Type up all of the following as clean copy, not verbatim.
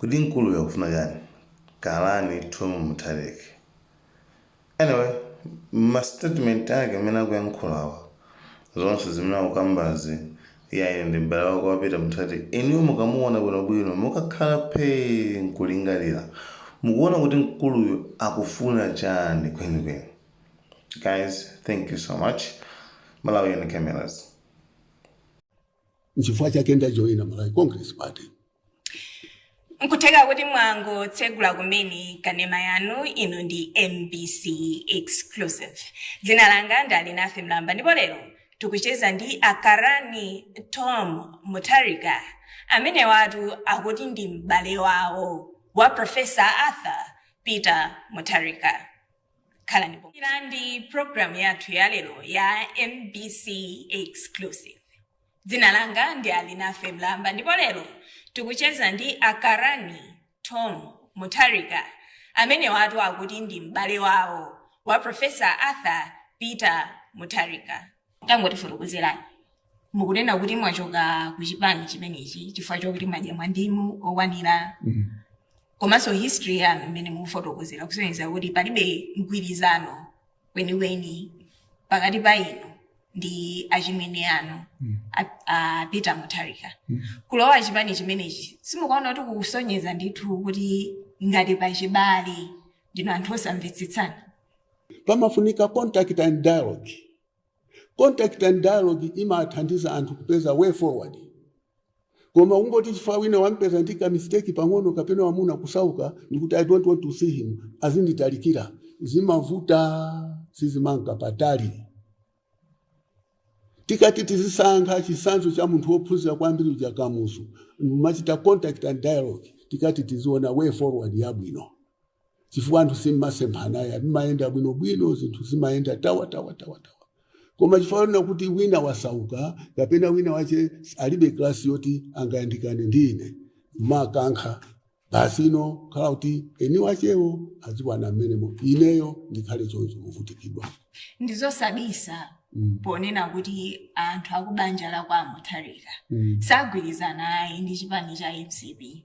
Kuti mkuluyo akufuna chani? Kalani Thom Mutharika. Anyway, ma statement ake amene akuyankhulawa, zonse zimene akukambazi, iye ine ndi m'bale wake wa Peter Mutharika. Inuyo mukamuona bwinobwino, mukakhala phee nkulingalira, mukuona kuti mkuluyo akufuna chani kwenikweni? Guys, thank you so much. Malawian Cameras. Nchifukwa chake ndajoyina Malawi Congress Party. Nkutheka kuti mwangotsegula kumene kanema yanu, ino ndi MBC Exclusive. Dzina langa ndi Alinafe Mlamba ndipo lero tikucheza ndi Akarani Tom Mutharika, amene watu akuti ndi m'bale wawo wa Professor Arthur Peter Mutharika. Khalani pompo ndi programu yathu ya lero ya MBC Exclusive. Dzina langa ndi Alinafe Mlamba ndipo lero tikucheza ndi Akarani Tom Mutharika, amene watu akuti ndi m'bale wawo wa Professor Arthur Peter Mutharika. Tangotifotokozerani, mukunena kuti mwachoka ku chipani chimenechi chifukwa chokuti mwadya mwandimu okwanira, komanso history yanu imene mukufotokozera kusonyeza kuti palibe mgwirizano kwenikweni pakati pa inu ndi achimwene anu a Peter Mutharika. Kulowa chipani chimenechi, simukuona kuti kukusonyeza ndithu kuti ngati pachibale ndinu anthu osamvetsetsana? Pamafunika contact and dialogue. Contact and dialogue imathandiza anthu kupeza way forward. Koma kungoti chifukwa wina wampeza ndi ka mistake pang'ono kapena wamuna kusauka, ndikuti I don't want to see him, azinditalikira, zimavuta, sizimanka patali. Tikati tizisankha chitsanzo cha munthu wophunzira kwambiri uja Kamuzu, mumachita contact and dialogue, tikati tiziona way forward yabwino, chifukwa anthu simmasemphana, mmayenda bwinobwino, zinthu zimayenda tawa tawa tawa tawa. Koma chifukwa chonena kuti wina wasauka kapena wina wache alibe class yoti angayandikane ndi ine, makankha basi, ino khala kuti eni wachewo aziwana mmenemo, ineyo ndikhale choncho kuvutikidwa. Ndizosabisa ponena kuti anthu akubanja la kwa Mutharika sagwirizana ayi ndi chipani cha MCP.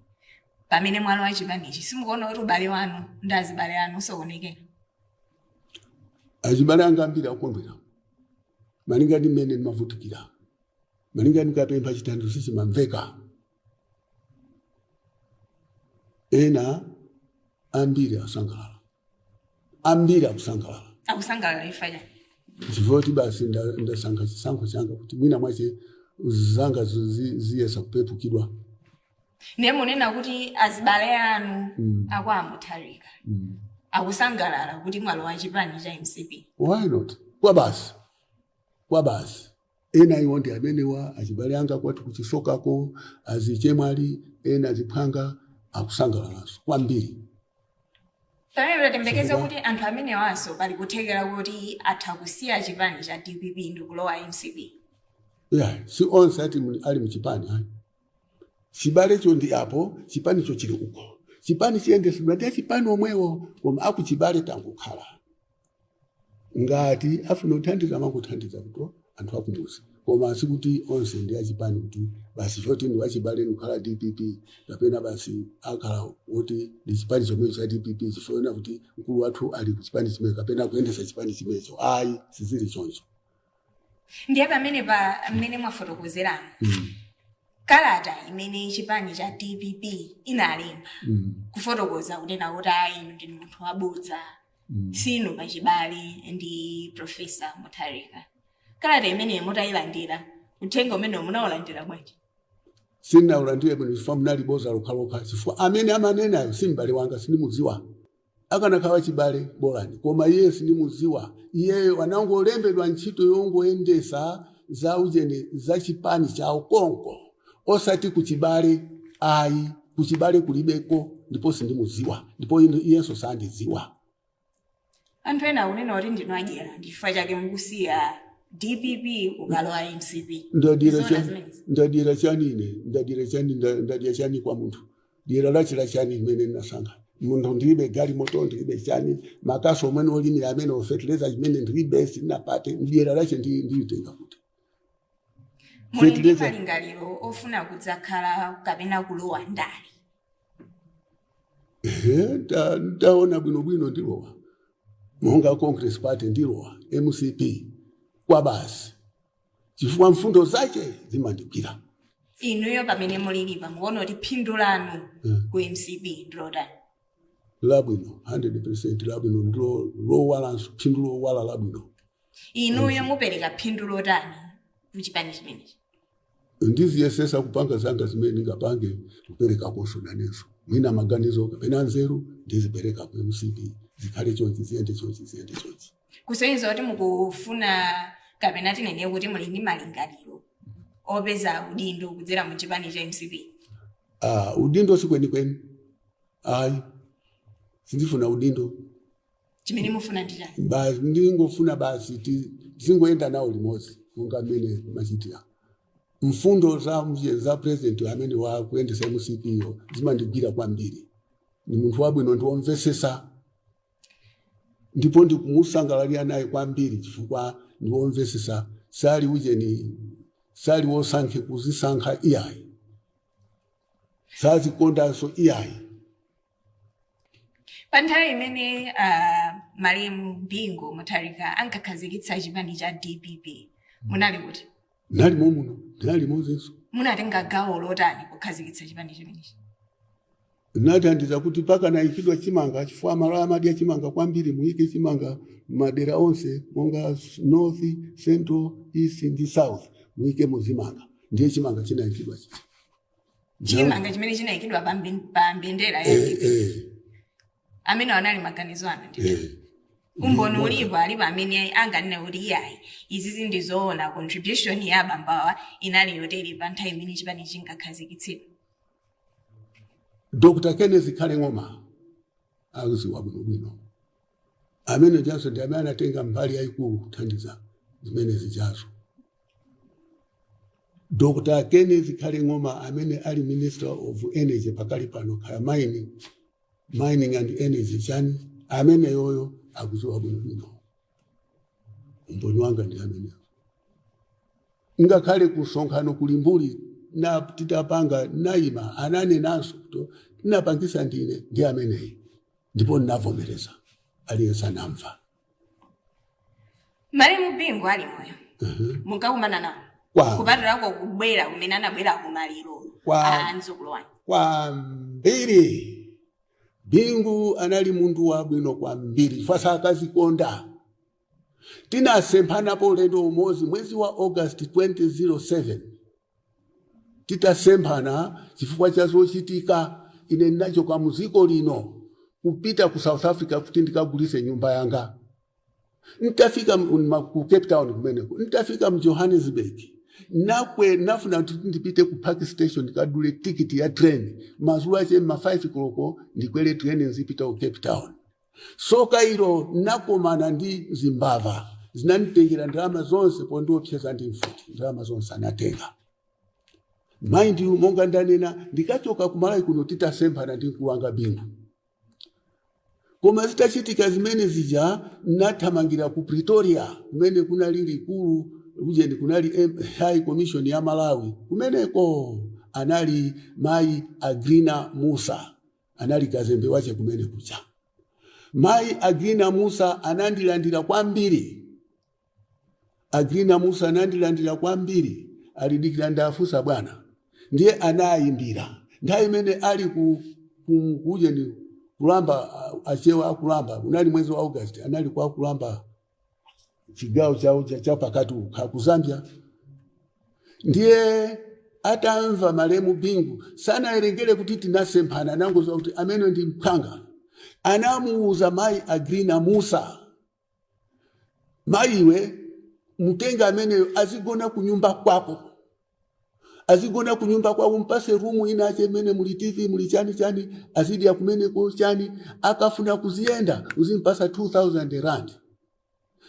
Pamene mwalowa chipanichi, simukuona kuti ubale wanu ndi azibale anu usokonekera? Azibale anga ambiri akukondwera malinga ndi mmene ndimavutikira, malinga ndikapempha chithandizo sichimamveka. Ena ambiri asangalala, ambiri akusangalala. Akusangalala chifukwa chani? Chifukwa kuti basi ndasankha chisankho changa kuti mwina mwache zanga ziyesa kupepukidwa. Ndiye munena kuti azibale anu akwa Mutharika akusangalala kuti mwalowa chipani cha MCP? Why not? Kwa basi, kwa basi. Ena iwo ndi amenewa achibale anga kwathu kuchisokako, azichemwali ena, aziphwanga akusangalalanso kwambiri. Pamene tatembekeza kuti anthu amenewanso pali kuthekera kuti atha kusiya chipani cha DPP ndi kulowa MCP? Yeah, si onse ati ali mchipani ayi. Chibalecho ndi apo, chipanicho chili uko. Chipani chiyendesedwa ndi achipani omwewo, koma akuchibale tangokhala ngati afuna kuthandiza, amangothandiza kuti anthu akumuzi, koma sikuti onse ndi achipani kuti basi choti ndi wachibale ndikukhala DPP kapena basi akhala woti ndi chipani chomwecho cha DPP chifukwa kuti mkulu wathu ali ku chipani chimene kapena kuyendesa chipani chimenecho. Ayi, sizili choncho. Ndiye pamene pa mmene mwafotokozeramo, kalata imene chipani cha DPP inalemba kufotokoza kunena kuti ayi, inu ndinu munthu wabodza, sinu pachibale ndi Professor Mutharika, kalata imeneyi mutayilandira, uthenga umene munawulandira bwanji? Sindinaulandire bwino chifukwa munali boza lokhalokha, chifukwa amene amanenayo si m'bale wanga, sindimudziwa. Akanakhala chibale bolani, koma iye sindimudziwa. Iyeyo anangolembedwa ntchito yongoyendesa za ujene za chipani chawo konko, osati kuchibale ayi. Kuchibale kulibeko, ndipo sindimudziwa, ndipo iyenso sandidziwa. Anthu ena akunena kuti ndinu adyera, ndi chifukwa chake mukusiya DPP kukalowa MCP. Ndadyera Zoona chani? zimenezi? Ndadyera chani ine? Ndadyera chani? Ndadya chani kwa munthu? Dyera lachira chani imene ndinasankha munthu? Ndilibe galimoto, ndilibe chani, makaso omwe olimira amene ofetereza chimene ndilibe, sindinapate. Dyera lache ndilitenga kuti? Muli ndi Fertilizer. malingaliro ofuna kudzakhala kapena kulowa ndale? Ehe, ndaona bwinobwino ndilowa monga Congress Party, ndilowa MCP kwa basi, chifukwa mfundo zache zimandigwira. Inuyo pamene mulilipa, mukuona kuti phindu lanu ku MCP ndilotani? Labwino, 100% labwino, ndilo lowalanso, phindu lowala labwino. Inuyo mupereka phindu lotani ku chipani chimenechi? Ndiziyesesa kupanga zanga zimene ndingapange, kupereka konso nanenso mwina maganizo kapena nzeru, ndizipereka ku MCP, zikhale chonchi, ziyende chonchi, ziyende chonchi. Kusonyeza kuti mukufuna, kapena tinene kuti muli ndi malingaliro opeza udindo kudzera mu chipani cha MCP? Ah, udindo sikwenikweni ayi, sindifuna udindo. Chimene mufuna ndi chani? Basi, ndingofuna basi tizingoyenda nawo limodzi monga mmene machitira. Mfundo za president amene wakuyendesa MCP yo zimandigwira kwambiri. Ni munthu wabwino, ndiwomvesesa, ndipo ndikumusangalalira naye kwambiri chifukwa ndiwomvesesa. Sali ujeni, sali wosankhe kuzisankha iyayi, sazikondanso iyayi. Pa nthawi imene malemu Bingu Mutharika ankakhazikitsa chipani cha DPP, munali kuti? Ndinalimo muno, ndinali limodzinso. Munatenga gawo lotani kukhazikitsa chipani chimenechi? Nathandiza kuti pakanayikidwa chimanga, chifukwa malo amadya chimanga kwambiri, muyike chimanga madera onse monga north, central, east ndi south, muyike muzimanga. Ndiye chimanga chinayikidwa chicha. Chimanga chimene chinayikidwa pa mbendera ya DPP? Eh. Amene anali maganizo anu ndi Eh. Umboni ulipo? Alipo amene anganene kuti iyayi, izizi ndizoona, contribution ya abambawa inali yotere pa nthawi imene chipani chinkakhazikitsidwa? Dr Kenneth Khale Ng'oma akuziwa bwinobwino. Amene janso ndi amene anatenga mbali yayikulu kuthandiza zimene zijazo. Dr Kenneth Khale Ng'oma amene ali Minister of Energy pakali pano, kaya mining and energy chani, amene yoyo akuziwa bwinobwino. Umboni wanga ndi ameneyo. Ngakhale kusonkhano kulimbuli na titapanga naima, ananenanso kuti tinapangisa ndine ndi ameneyi, ndipo ndinavomereza, aliyense anamva. Malemu Bingu ali moyo, munkakumana nawo? Kupatulako kubwera kumene anabwera kumaliro a mdzukulu wanu. Kwambiri. Bingu anali munthu wabwino kwambiri, fasa akazikonda. Tinasemphanapo ulendo umodzi mwezi wa August 2007. Titasemphana chifukwa cha zochitika, ine ndinachoka muziko lino kupita ku South Africa kuti ndikagulise nyumba yanga. Ntafika ku Cape Town kumeneko, ntafika mu Johannesburg, nakwe nafuna kuti ndipite ku Park Station ndikadule tikiti ya train madzulo ache ma 5 koloko, ndikwere train nzipita ku Cape Town. Soka ilo, nakomana ndi zimbava, zinanditengera ndalama zonse pondiopseza ndi mfuti. Ndalama zonse anatenga. Mind you, monga ndanena, ndikachoka kumalawi kuno titasemphana ndi mkulu wanga Bingu. Koma zitachitika zimene zija, nathamangira ku Pretoria kumene kunali likulu ujeni, kunali High Commission ya Malawi kumeneko. Anali mayi Agrina Musa, anali kazembe wache kumene kuja. Mayi Agrina Musa anandilandira kwambiri. Agrina Musa anandilandira kwambiri, alidikira ndafunsa bwana. Ndiye anayimbira nthawi imene ali ku kujeni kulamba, achewa akulamba. Unali mwezi wa August, anali kwa kulamba chigawo chawo cha pakati ukha ku Zambia. Ndiye atamva malemu Bingu, sanawerengere kuti tinasemphana, anangoziwa kuti amene ndi mphanga. Anamuuza mayi Agrina Musa, "Mayiwe, mtenga ameneyo azigona kunyumba kwako, azigona kunyumba kwako, mpase room ina ache imene muli TV, muli chani chani, azidya kumeneko chani. Akafuna kuziyenda uzimpasa 2000 rand,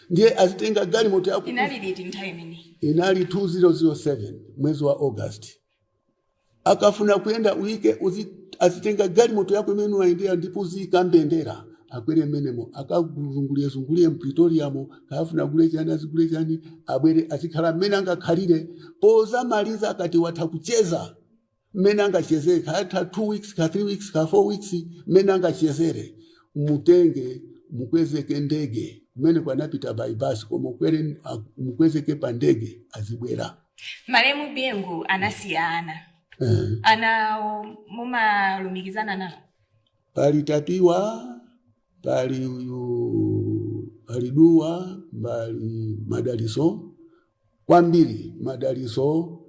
ndiye azitenga galimoto yako." Inali liti nthawi imeneyi? Inali 2007 mwezi wa August. "Akafuna kuyenda uyike azitenga galimoto yako imene umayendera, ndipo uziyika mbendera, akwere mmenemo, akazungulie zungulie mPretoriamo, kaafuna agule chani azigule chani, abwere, azikhala mmene angakhalire. Pozamaliza akati watha kucheza." Mmene angachezere, kaya 2 weeks, ka 3 weeks, ka 4 weeks, mmene angachezere, mutenge mukwezeke ndege. Kumene kwanapita by bus, koma ukwere mukwezeke pa ndege azibwera. Malemu Bingu anasiya ana. Anawo mumalumikizana nawo? Pali Tapiwa, pali uyu, pali Duwa, pali Madaliso. Kwambiri Madaliso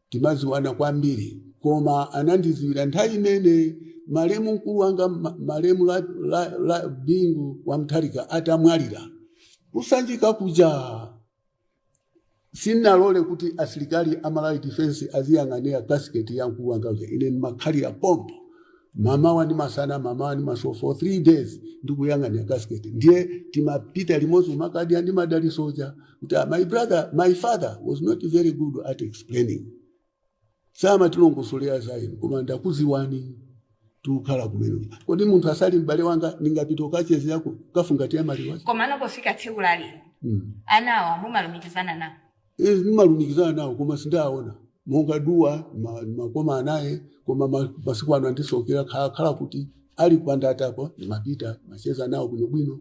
timaziwana kwambiri, koma anandiziwira nthawi imene malemu mkulu wanga malemu la Bingu wa Mutharika atamwalira kusanjika kuja. Sinalole kuti asilikali a Malawi Defense aziyang'anira casket ya mkulu wanga uja. Ine ndimakhalira pompo mamawa ndi masana, mamawa ndi masana, for 3 days ndikuyang'anira casket. Ndiye timapita limodzi umakadya ndi Madaliso uja kuti, "Ah, my brother, my father was not very good at explaining, samatilongosolera za inu, koma ndakuziwani tikukhala kumene. Kodi munthu asali m'bale wanga ndingapita ukachezera kafungatia maliwa?" Komano pofika tsiku la lero, anawa mumalumikizana nawo? Ndimalumikizana nawo, koma sindaona monga Duwa makoma anaye, koma masiku ano andisokera khala kuti ali kupandatapo, ndimapita macheza nawo bwinobwino,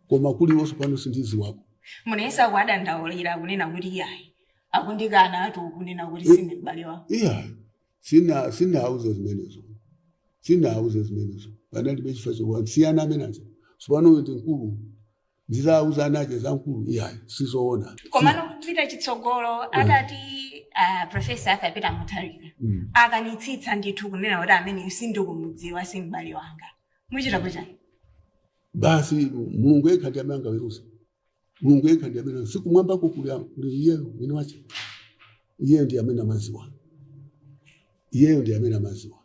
koma kuliwonso pano sindiziwako. Munayesa kuwadandaulira kunena kuti yayi, akundikana atu, kunena kuti sine m'bale wawo? Iya, sinauze zimenezo, sinauze zimenezo. Panalibe chifukwa chokuwa siyana amene aja. Sopano uyu ndi mkulu, ndizauza anache za mkulu? Iya, sizoona. Komano kupita chitsogolo, atati Professor Arthur Peter Mutharika akanitsitsa ndithu kunena kuti amene sindikumudziwa, si m'bale wanga, muchitapo chani? Basi, Mulungu yekha ndi amene angaweruza. Mulungu yekha ndi amene, sikumwambako kuli iyeyo mwini wache. Iyeyo ndi amene amaziwa, iyeyo ndi amene amaziwa.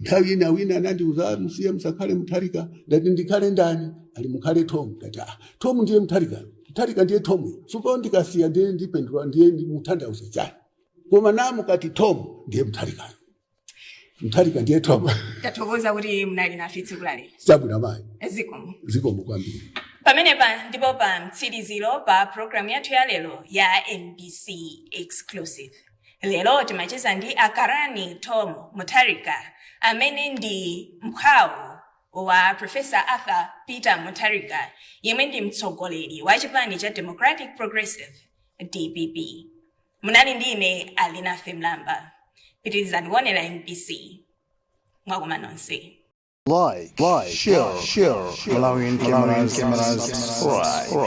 Nthawi ina wina anandiuza, "Ah, musiye, musakhale Mutharika." Ndati, "Ndikhale ndani?" Ali, "Mukhale Tom." Ndati, "Ah, Tom ndiye Mutharika, Mutharika ndiye Tom. Supo ndikasiya ndiye ndipendula, ndiye mutanthauza chani?" Koma namukati Tom ndiye Mutharikayo, Mutharika ndiye Tom. Tathokoza kuti munali nafe tsiku la lero. Chabwino mayi. Zikomo. Zikomo kwambiri. Pamenepa ndipo pa mtsiriziro pa programu yathu ya lero ya MBC Exclusive. Lero timacheza ndi Akarani Tom Mutharika, amene ndi mphwawo wa Professor Arthur Peter Mutharika, yemwe ndi mtsogoleri wa chipani cha Democratic Progressive, DPP. Munali ndi ine Alinafe Mlamba. Pitirizani kuonera MBC. Mwakoma nonse. Like, share, share, Malawian cameras, subscribe.